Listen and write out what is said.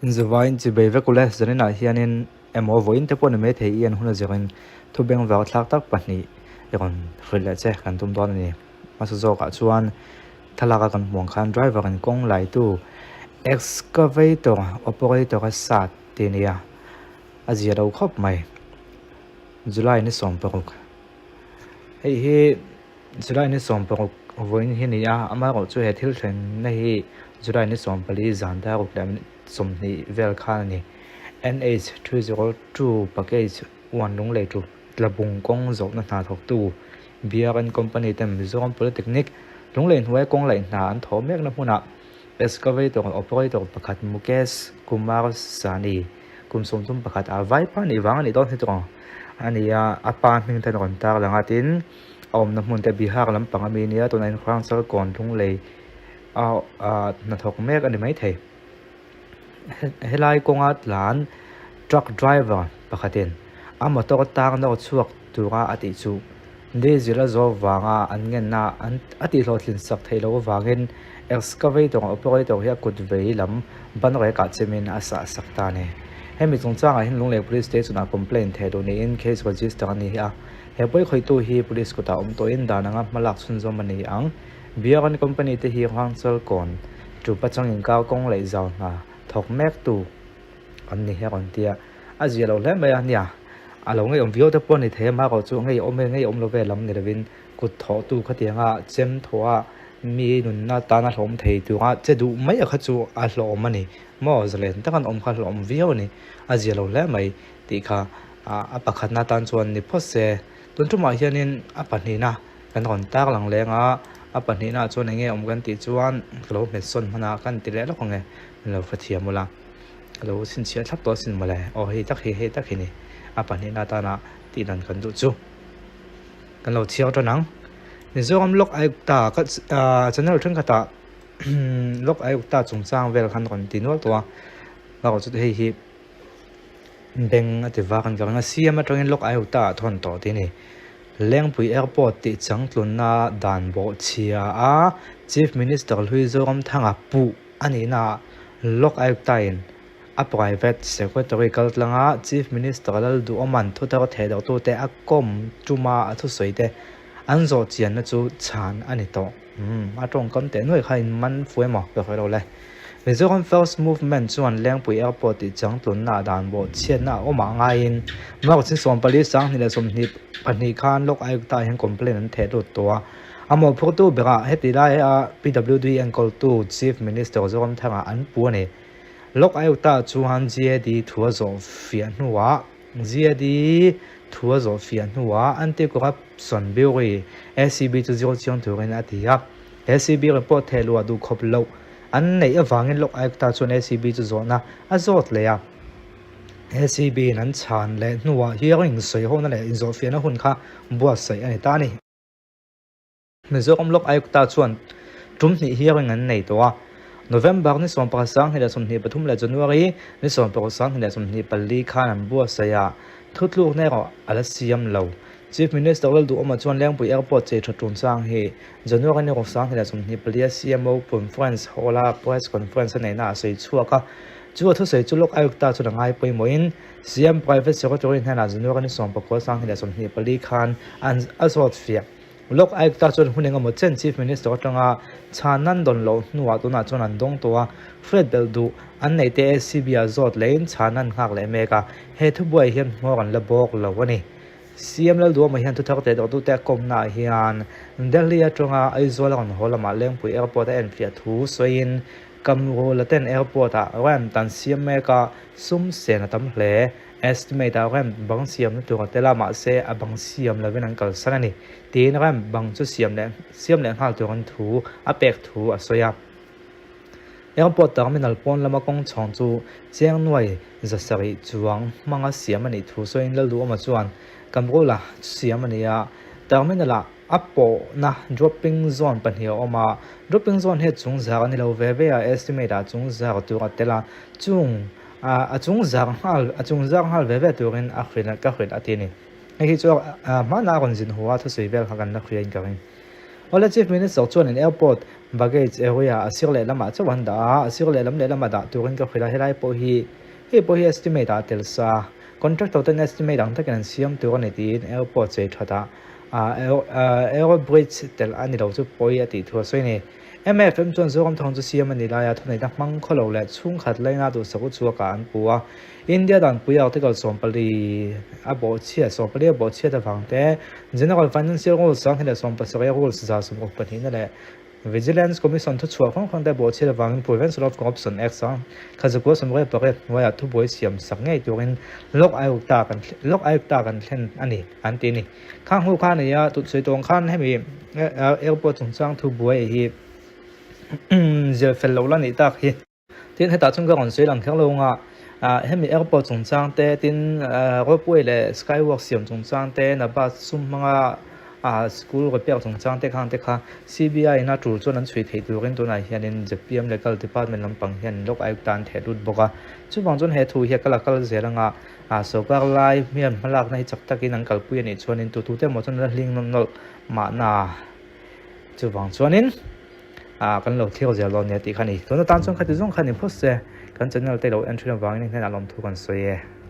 Inzavain chibei vek ule zaninah hianin emaw vawiin te pawh ni maithei i an hun a zirin thu bengvar thlak tak pahnih i rawn hrilh leh che kan tum dawn a ni. Hmasa zawkah chuan thlalaka kan hmuh ang khan driver in kawng laitu excavator operator a sat tih a ni a, a zia lo khawp mai. July ni 16 hei hi July ni 16 vawiin hi a ni a, amaherawh chu he thil thlenna hi July ni 14 zan dar ruk leh minute 20 vel khan a ni. NH 302 package 1 Lunglei chu Tlabung kawng zawhna hna thawktu BRN company ten Mizoram Polytechnic Lunglei hnuai kawng laih hna an thawh mekna hmunah excavator operator pakhat Mukesh Kumar Sani kum 31 a vaipa nih vang a nih dawn hi chu a ni a, a pa hming ten a rawn tar lang a tin a awmna hmun te Bihar lampang ami nia tunah hian Hrangchal kawn Lunglei a hnathawk mek a ni maithei. Helai kawnga tlan truck driver pakhatin a motor tang nawr chhuak tura a tih chu diesel a zawh vanga an ngenna an a tihhlawhtlin sak theih loh avangin excavator operator hi a kut vei lam ban rekah chemin a sah sak ta a ni. Hemi chungchangah hian Lunglei Police Station ah complaint theh duh niin case register a ni a, he pawikhawihtu hi police kutah awm tawhin dan anga hmalak chhunzawm a ni ang. Biakin company te hi Hrangchal kawn Tupa chang inkar kawng leh zau hna thawk mek tu an ni hi a rawn ti a, a zia lo hle mai a nia, a lo ngeiawm viau te pawh a ni thei a, amaherawh chu ngeiawm e ngeiawm lo ve lam ni lovin kut thawh tu khatianga chem thawh a mi nunna tana hlawm thei tura che duh mai a kha chu a hlawm a ni maw, zalen tak an awm kha hlawm viau a ni, a zia lo hle mai tih kha a pakhatna tan chuan ni phawt se, tun tumah hianin a pahnihna. Kan rawn tar lang leng a, a pahnihna ah chuan enge awm kan tih chuan ka lo hmet sawn hman a, kan ti leh lawk ang e, min lo hrethiam ula, ka lo chhinchhiah thlap tawh asin mawle, aw hei tak hi hei tak hi ni, a pahnihna atana tih dan kan duh chu kan lo chhiar tan ang. Mizoram Lok Ayukta ka channel thenkhatah Lok Ayukta chungchang vel khan rawn ti nual tawh a, bakah chuti hei hi beng a ti vak an vang a, CM atangin Lok Ayukta ah thawn tawh tih a ni. Lengpui Airport tih changtlunna dan bawhchhia a Chief Minister hlui Zoramthanga puh a nihna ah Lok Ayukta-in a Private Secretary kaltlanga Chief Minister Lalduhawma'n thuthar thehdarhtute a kawm tuma a thusawite an zawh chianna chu chhan a ni tawh. Umm, a tawngkam teh nuai kha in man fu emaw ka hre lo le. Mizoram First Movement chuan Lengpui Airport tih changtlunna dan bawh chhiatna a awm ah ngaiin March ni 14 2022 khan Lok Ayukta ah hian complaint an theh lut tawh a. A mawhphurtu berah heti laia PWD enkawltu Chief Minister Zoramthanga an pu a ni. Lok Ayukta chuan GAD thu a zawh fiah hnuah GAD thu a zawh fiah hnuah Anti-Corruption Bureau, ACB chu zir chiang turin a ti a. ACB report theh luah duh khawp loh an neih avangin Lok Ayukta chuan ACB chu zawhna a zawt leh a. ACB in an chhan leh hnuah hearing sawihawna leh inzawhfiahna hun kha buatsaih a ni ta a ni. Mizoram Lok Ayukta chuan tum hnih hearing an nei tawh a, November ni 11, 2023 leh January ni 16, 2024 khan an buatsaih a, thutlukna erawh a la siam lo. Chief Minister Lalduhawma chuan Lengpui Airport chei tha chungchang hi January ni 24 CMO Conference Hall-a press conference a neihna a sawi chhuak a, chu a thusawi chu Lok Ayukta chuan a ngai pawimawhin CM Private Secretary hnenah January ni 19, 2024 khan an a zawt fiah. Lok Ayukta chuan hun engemaw chen Chief Minister atanga chhan an dawn loh hnuah tunah chuan an dawng tawh a, hriat belh duh an neih te ACB ah zawt lehin chhan an nghak leh mek a, he thubuai hian hmawr an la bawk lo a ni. CM Lalduama hian thuthar teh dawhtute a kawmnaah hian Delhi atanga Aizawl a rawn haw lamah Lengpui Airport a enfiah thu sawiin Kamrula ten Airport ah ramp an siam mek a, sum sen a tam hle. Estimate ah ramp bang siamna tur a tel a, mahse a bang siam lovin an kalsan a ni. Tiin ramp bang chu siam leh siam leh nghal tur an thu a pek thu a sawi a. Airport terminal pawn lama kawng chhawng chu Chiang Nuai 700 chuang hmanga siam a nih thu sawiin Lalduhawma chuan Kamrula chu siam a ni a, terminal ah a pawhna dropping zone pahnih a awm a, dropping zone hi a chung zar a ni lo ve ve a, estimate ah chung zar tur a tel a, chung a chung zar nghal a chung zar nghal ve ve turin a hrilh ka hrilh a ti a ni. Hei hi chu hmanah a rawn zin haw a thusawi vel kha kan la hria in ka ring. Awle Chief Minister chuanin airport baggage area a sir lehlamah chauh an dah a, a sir lehlam lehlama dah turin ka hrilh a, helai pawh hi hei pawh hi estimate ah a tel sa. Contractor ten estimate ang takin an siam tur a ni tiin airport chei thatah aero bridge telh a ni lo chu pawi a tih thu a sawi a ni. MFM chuan Zoram thawng chu siam a ni laia thuneihna hmang khaw lo leh chhungkhat laina duhsak u chhuakah an pu a. India danpui Article 14 a bawhchhiat 14 a bawhchhiat avang te, General Financial Rules 2017 Rules 162 na leh Vigilance Commission thuchhuah hrang hrang te bawhchhiat avangin Prevention of Corruption Act 1998 hnuaiah thubuai siam sak ngei turin Lok Ayukta kan Lok Ayukta kan thlen a ni an ti a ni. Khang hnu kha a ni a, tut sawi tawng khan hemi airport chungchang thubuai hi zir fel loh la nih tak hi. Tin, hetah chuan ka rawn sawi lang kher lo anga, hemi airport chungchang te, tin ropeway leh skywalk siam chungchang te, Nabas sum hmanga school repair chungchang te khang te kha CBI in a tul chuan an chhui theih turin tunah hianin zpm Legal Department lampang hian Lok Ayukta an theh lut bawk a. Chuvang chuan he thu hi a kal a kal zel anga, sorkar lai hian hmalakna hi chak takin an kalpui a nih chuanin tutute emaw chuan an la hling nawlh nawlh mahna. Chuvang chuanin ah kan lo thlir zel dawn nia tih kha a ni. Tuna tan chuan khati zawng kha ni phawt se, kan channel te lo en thin avangin i hnenah lawmthu kan sawi e.